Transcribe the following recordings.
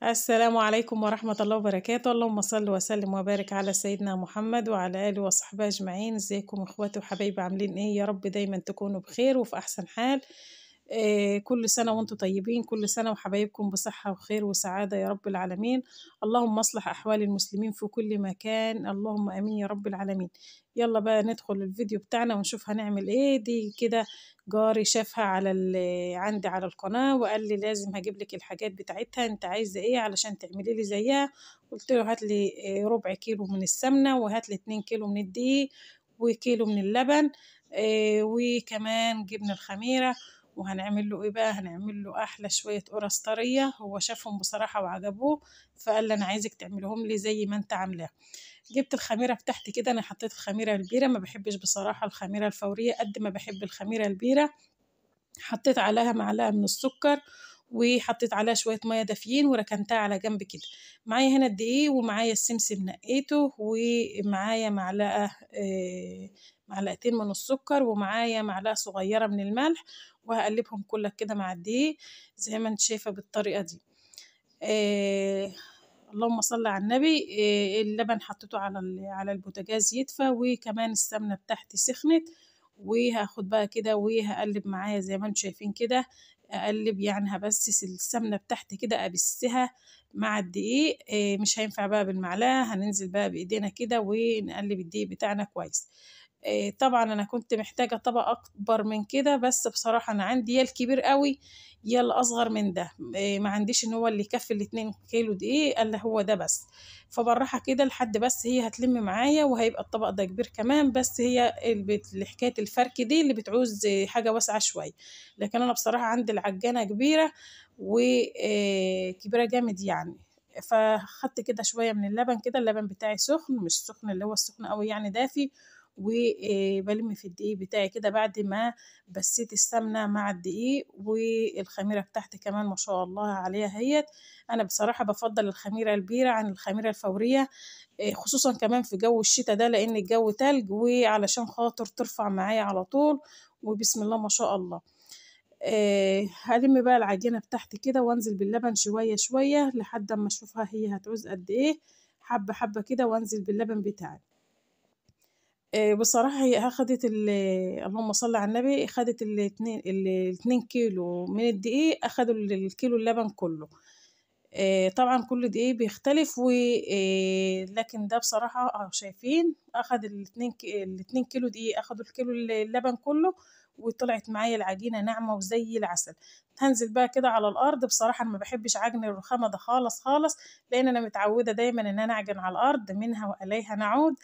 السلام عليكم ورحمة الله وبركاته. اللهم صل وسلم وبارك على سيدنا محمد وعلى آله وصحبه أجمعين. ازيكم اخواتي وحبايبي، عاملين ايه؟ يا رب دايما تكونوا بخير وفي أحسن حال. كل سنة وانتم طيبين، كل سنة وحبايبكم بصحة وخير وسعادة يا رب العالمين. اللهم اصلح أحوال المسلمين في كل مكان، اللهم آمين يا رب العالمين. يلا بقى ندخل الفيديو بتاعنا ونشوف هنعمل ايه. دي كده جاري شافها على عندي على القناة وقال لي لازم هجيب لك الحاجات بتاعتها، انت عايزة ايه علشان تعملي لي زيها؟ قلت له هات لي ربع كيلو من السمنة، وهات لي 2 كيلو من الدقيق، وكيلو من اللبن، وكمان جبنة الخميرة. وهنعمل له ايه بقى؟ هنعمل له احلى شوية قرص طرية. هو شافهم بصراحة وعجبوه، فقال لي انا عايزك تعملهم لي زي ما انت عاملاه. جبت الخميره بتاعتي كده، انا حطيت الخميره البيره، ما بحبش بصراحة الخميره الفورية قد ما بحب الخميره البيره. حطيت عليها معلقه من السكر، وحطيت عليها شوية مية دافيين، وركنتها على جنب كده. معايا هنا الدقيق، ومعايا السمسم نقيته، ومعايا معلقه معلقتين من السكر، ومعايا معلقه صغيرة من الملح، وهقلبهم كلك كده مع الدقيق زي ما انت شايفه بالطريقة دي. اللهم صل على النبي. اللبن حطيته على البوتاجاز يدفى، وكمان السمنة بتاعتي سخنت، وهاخد بقى كده وهقلب معايا زي ما انتم شايفين كده. اقلب يعني هبسس السمنة بتاعتي كده، ابسها مع الدقيق. مش هينفع بقى بالمعلقه، هننزل بقى بايدينا كده ونقلب الدقيق بتاعنا كويس. طبعا انا كنت محتاجه طبق اكبر من كده، بس بصراحة انا عندي يا الكبير قوي يا الاصغر من ده، ما عنديش ان هو اللي يكفي ال2 كيلو دقيق الا هو ده بس. فبالراحه كده لحد بس هي هتلم معايا، وهيبقى الطبق ده كبير كمان. بس هي حكاية الفرك دي اللي بتعوز حاجة واسعة شوية، لكن انا بصراحة عندي العجانه كبيرة وكبيره جامد يعني. فخدت كده شوية من اللبن كده، اللبن بتاعي سخن، مش سخن اللي هو السخن قوي يعني، دافي. وبلم في الدقيق بتاعي كده بعد ما بسيت السمنة مع الدقيق، والخميره بتاعتي كمان ما شاء الله عليها هيت. انا بصراحة بفضل الخميره البيره عن الخميره الفورية، خصوصا كمان في جو الشتاء ده، لان الجو تلج، وعلشان خاطر ترفع معايا على طول. وبسم الله ما شاء الله. هلم بقى العجينة بتاعتي كده، وانزل باللبن شوية شوية لحد اما اشوفها هي هتعوز قد ايه، حبه حبه كده، وانزل باللبن بتاعي. بصراحة هي أخدت اللهم صل على النبي، خدت الاتنين كيلو من الدقيق، أخدوا الكيلو اللبن كله. طبعا كل دقيق بيختلف، لكن ده بصراحة شايفين أخد الاتنين كيلو دقيق، أخدوا الكيلو اللبن كله، وطلعت معايا العجينة ناعمة وزي العسل. هنزل بقى كده على الأرض. بصراحة أنا ما بحبش عجن الرخامة ده خالص خالص، لأن أنا متعودة دايما إن أنا أعجن على الأرض، منها وإليها نعود.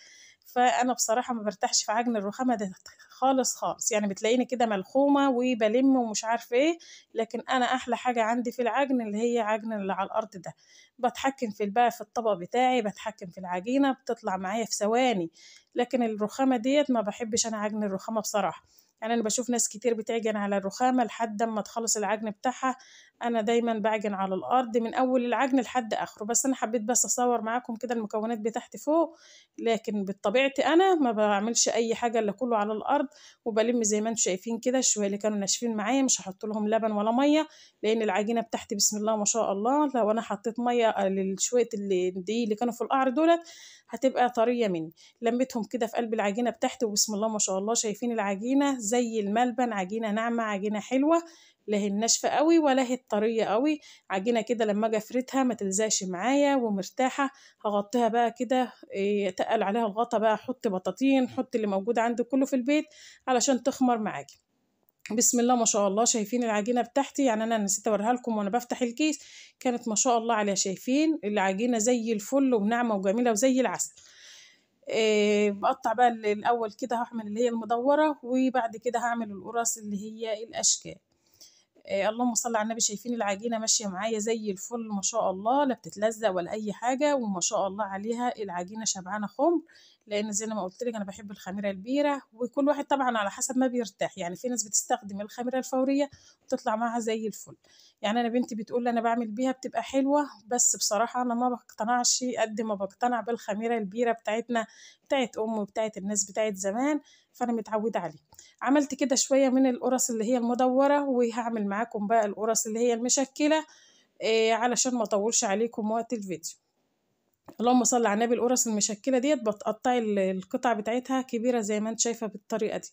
فأنا بصراحة ما برتاحش في عجن الرخامة ده خالص خالص، يعني بتلاقيني كده ملخومة وبلم ومش عارفة ايه. لكن أنا أحلى حاجة عندي في العجن اللي هي عجن اللي على الأرض ده، بتحكم في بقى في الطبق بتاعي، بتحكم في العجينة، بتطلع معايا في ثواني. لكن الرخامة ديت ما بحبش أنا عجن الرخامة بصراحة. يعني أنا بشوف ناس كتير بتعجن على الرخامة لحد ما تخلص العجن بتاعها، أنا دايما بعجن على الأرض من أول العجن لحد آخره. بس أنا حبيت بس أصور معاكم كده المكونات بتاعتي فوق، لكن بطبيعتي أنا ما بعملش أي حاجة إلا كله على الأرض، وبلم زي ما انتم شايفين كده. شوية اللي كانوا ناشفين معايا مش هحط لهم لبن ولا مية، لأن العجينة بتاعتي بسم الله ما شاء الله لو أنا حطيت مية لشوية الدقيق اللي كانوا في القعر دولت هتبقى طرية مني. لميتهم كده في قلب العجينة بتاعتي، وبسم الله ما شاء الله شايفين العجينة زي الملبن، عجينة ناعمة، عجينة حلوة، لا هي الناشفة قوي ولا هي الطرية قوي. عجينة كده لما اجي افردها ما تلزقش معايا ومرتاحة. هغطيها بقى كده، تقل عليها الغطا بقى، حط بطاطين، حط اللي موجود عندك كله في البيت علشان تخمر معاكي. بسم الله ما شاء الله شايفين العجينة بتاعتي، يعني انا نسيت اوريها لكم وانا بفتح الكيس، كانت ما شاء الله عليها. شايفين العجينة زي الفل وناعمة وجميلة وزي العسل. بقطع بقى الاول كده، هعمل اللي هي المدوره، وبعد كده هعمل القرص اللي هي الاشكال. اللهم صل على النبي. شايفين العجينة ماشية معايا زي الفل ما شاء الله، لا بتتلزق ولا اي حاجة، وما شاء الله عليها العجينة شبعانه خمر. لان زي ما قلت لك انا بحب الخميره البيره، وكل واحد طبعا على حسب ما بيرتاح. يعني في ناس بتستخدم الخميره الفورية وتطلع معاها زي الفل. يعني انا بنتي بتقول انا بعمل بيها بتبقى حلوة، بس بصراحة انا ما بقتنعش قد ما بقتنع بالخميره البيره بتاعتنا، بتاعت امي وبتاعت الناس بتاعت زمان، فانا متعوده عليه. عملت كده شوية من القرص اللي هي المدوره، وهعمل معاكم بقى القرص اللي هي المشكلة. علشان ما اطولش عليكم وقت الفيديو. اللهم صل على النبي. القرص المشكلة ديت بتقطعي القطع بتاعتها كبيرة زي ما انت شايفه بالطريقة دي.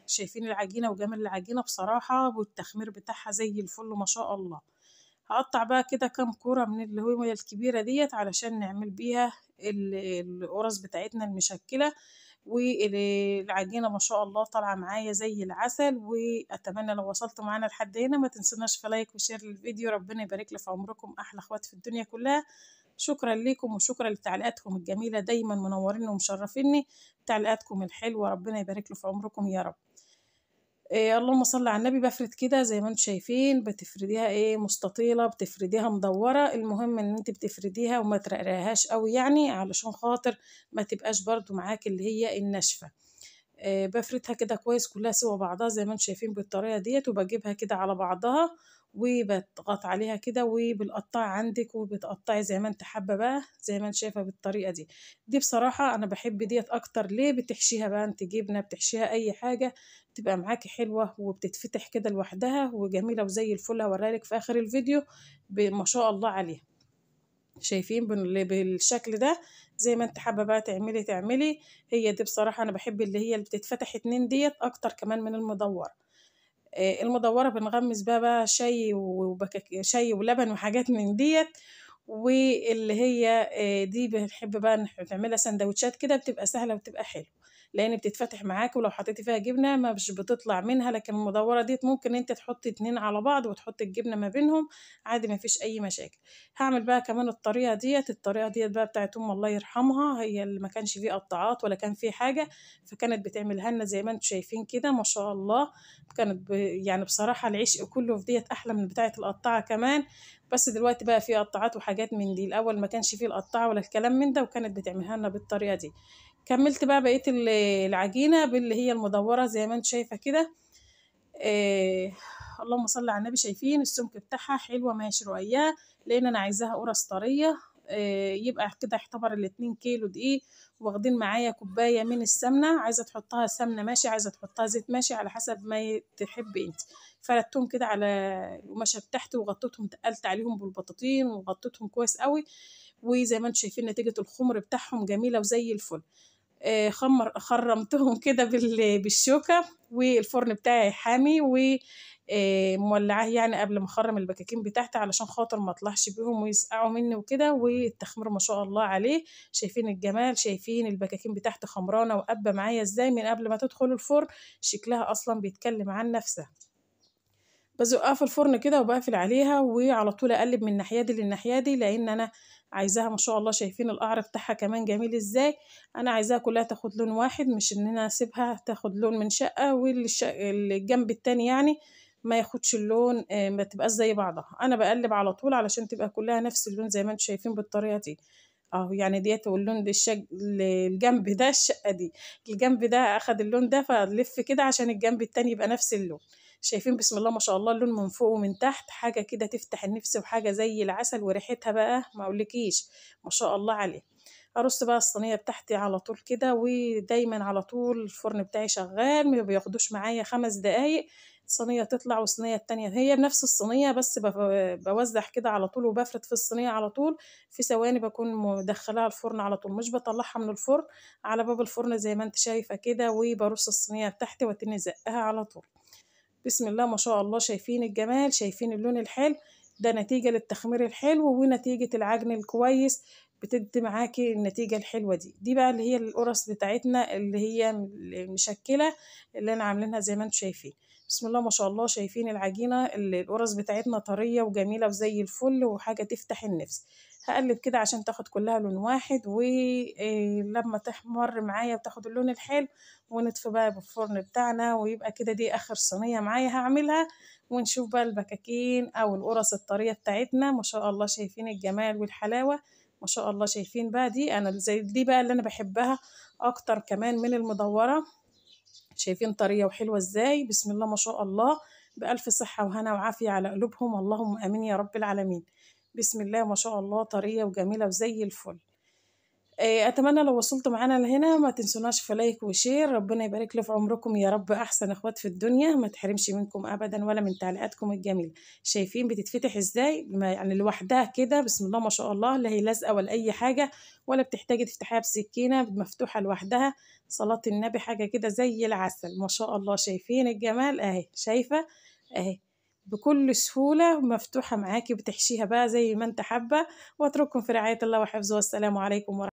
شايفين العجينة وجمال العجينة بصراحة، والتخمير بتاعها زي الفل ما شاء الله. هقطع بقى كده كام كورة من اللي هو الكبيرة ديت علشان نعمل بيها القرص بتاعتنا المشكلة. والعجينه ما شاء الله طالعه معايا زي العسل. واتمنى لو وصلتوا معانا لحد هنا ما تنسوناش في like و share للفيديو. ربنا يبارك لي في عمركم، احلى اخوات في الدنيا كلها. شكرا لكم وشكرا لتعليقاتكم الجميلة، دايما منوريني ومشرفيني تعليقاتكم الحلوة، ربنا يبارك له في عمركم يا رب. اللهم صل على النبي. بفرد كده زي ما انتم شايفين، بتفرديها ايه مستطيله، بتفرديها مدورة، المهم ان انت بتفرديها وما ترقرقهاش قوي يعني، علشان خاطر ما تبقاش برضو معاك اللي هي الناشفه. بفردها كده كويس كلها سوا بعضها زي ما انتم شايفين بالطريقة ديت، وبجيبها كده على بعضها وبضغط عليها كده، وبالقطاعه عندك وبتقطعي زي ما انت حابة بقى، زي ما انت شايفه بالطريقة دي. دي بصراحة انا بحب ديت اكتر. ليه؟ بتحشيها بقى انت جبنه، بتحشيها اي حاجة، تبقى معاكي حلوة وبتتفتح كده لوحدها وجميلة وزي الفل. هوريها لك في اخر الفيديو ما شاء الله عليها. شايفين بالشكل ده زي ما انت حابة بقى تعملي. هي دي بصراحة انا بحب اللي هي اللي بتتفتح اتنين ديت اكتر كمان من المدوره. المدوره بنغمس بقى شاي شاي ولبن وحاجات من ديت، واللي هي دي بنحب بقى نعملها سندوتشات كده، بتبقى سهلة وبتبقى حلوة لان بتتفتح معاك، ولو حطيتي فيها جبنه ما مش بتطلع منها. لكن المدوره ديت ممكن انت تحطي اتنين على بعض وتحطي الجبنة ما بينهم عادي، ما فيش اي مشاكل. هعمل بقى كمان الطريقة ديت. الطريقة ديت بقى بتاعت ام الله يرحمها، هي اللي ما كانش فيه قطاعات ولا كان فيه حاجة، فكانت بتعملها لنا زي ما انتم شايفين كده ما شاء الله. كانت يعني بصراحة العشق كله في ديت احلى من بتاعه القطاعه كمان. بس دلوقتي بقى فيه قطاعات وحاجات من دي، الاول ما كانش فيه القطاعه ولا الكلام من ده، وكانت بتعملها لنا بالطريقة دي. كملت بقى بقية العجينة باللي هي المدوره زي ما انت شايفه كده. اللهم صل على النبي. شايفين السمك بتاعها حلوة ماشي رقيقه، لان انا عايزاها قرص طرية. يبقى كده اعتبر الاتنين كيلو دقيق، واخدين معايا كوباية من السمنة. عايزه تحطها سمنه ماشي، عايزه تحطها زيت ماشي، على حسب ما تحبي انت. فردتهم كده على القماشه بتاعتي وغطيتهم، تقلت عليهم بالبطاطين وغطيتهم كويس قوي. وزي ما انتم شايفين نتيجة الخمر بتاعهم جميلة وزي الفل. خرمتهم كده بالشوكة، والفرن بتاعي حامي ومولعاه يعني قبل ما اخرم البكاكين بتاعتي علشان خاطر ما اطلعش بيهم ويسقعوا مني وكده. والتخمير ما شاء الله عليه، شايفين الجمال، شايفين البكاكين بتاعتي خمرانه وقبه معايا ازاي من قبل ما تدخل الفرن، شكلها اصلا بيتكلم عن نفسها. بزقها في الفرن كده وبقفل عليها، وعلى طول اقلب من الناحية دي للناحيه دي، لان انا عايزاها ما شاء الله. شايفين القعر بتاعها كمان جميل ازاي. انا عايزاها كلها تاخد لون واحد، مش ان انا اسيبها تاخد لون من شقه والجنب التاني يعني ما ياخدش اللون، ما تبقاش زي بعضها. انا بقلب على طول علشان تبقى كلها نفس اللون زي ما انتم شايفين بالطريقة دي اهو. يعني ديت واللون الجنب ده، الشقة دي الجنب ده اخد اللون ده، فلف كده عشان الجنب التاني يبقى نفس اللون. شايفين بسم الله ما شاء الله اللون من فوق ومن تحت، حاجة كده تفتح النفس وحاجه زي العسل، وريحتها بقى ما اقولكيش ما شاء الله عليه. ارص بقى الصينية بتاعتي على طول كده، ودايما على طول الفرن بتاعي شغال، ما بياخدوش معايا 5 دقايق صينية تطلع والصينيه التانية هي بنفس الصينية، بس بوزع كده على طول وبفرد في الصينية على طول في ثواني، بكون مدخلاها الفرن على طول، مش بطلعها من الفرن، على باب الفرن زي ما انت شايفه كده. وبرص الصينية بتاعتي واتني زقها على طول. بسم الله ما شاء الله، شايفين الجمال، شايفين اللون الحلو ده، نتيجة للتخمير الحلو ونتيجة العجن الكويس، بتدي معاكي النتيجة الحلوة دي. دي بقى اللي هي القرص بتاعتنا اللي هي المشكلة اللي انا عاملينها زي ما انتم شايفين. بسم الله ما شاء الله، شايفين العجينة القرص بتاعتنا طرية وجميلة وزي الفل وحاجة تفتح النفس. هقلب كده عشان تاخد كلها لون واحد، ولما تحمر معايا وتاخد اللون الحلو ونطفي بقى بالفرن بتاعنا، ويبقى كده دي اخر صينية معايا هعملها. ونشوف بقى البكاكين او القرص الطرية بتاعتنا ما شاء الله، شايفين الجمال والحلاوة ما شاء الله. شايفين بقى دي انا زي دي بقى اللي انا بحبها اكتر كمان من المدورة، شايفين طرية وحلوة ازاي، بسم الله ما شاء الله. بألف صحة وهنا وعافية على قلوبهم، اللهم امين يا رب العالمين. بسم الله ما شاء الله، طرية وجميلة وزي الفل. اتمنى لو وصلتوا معانا لهنا ما تنسوناش في like و share. ربنا يبارك لي في عمركم يا رب، احسن اخوات في الدنيا، ما تحرمش منكم ابدا ولا من تعليقاتكم الجميلة. شايفين بتتفتح ازاي؟ يعني لوحدها كده، بسم الله ما شاء الله، لا هي لازقه ولا اي حاجة، ولا بتحتاجي تفتحيها بسكينة، مفتوحة لوحدها. صلاة النبي، حاجة كده زي العسل ما شاء الله. شايفين الجمال اهي، شايفه اهي بكل سهولة مفتوحة معاكي، بتحشيها بقى زي ما انت حابة. واترككم في رعاية الله وحفظه، والسلام عليكم ورحمة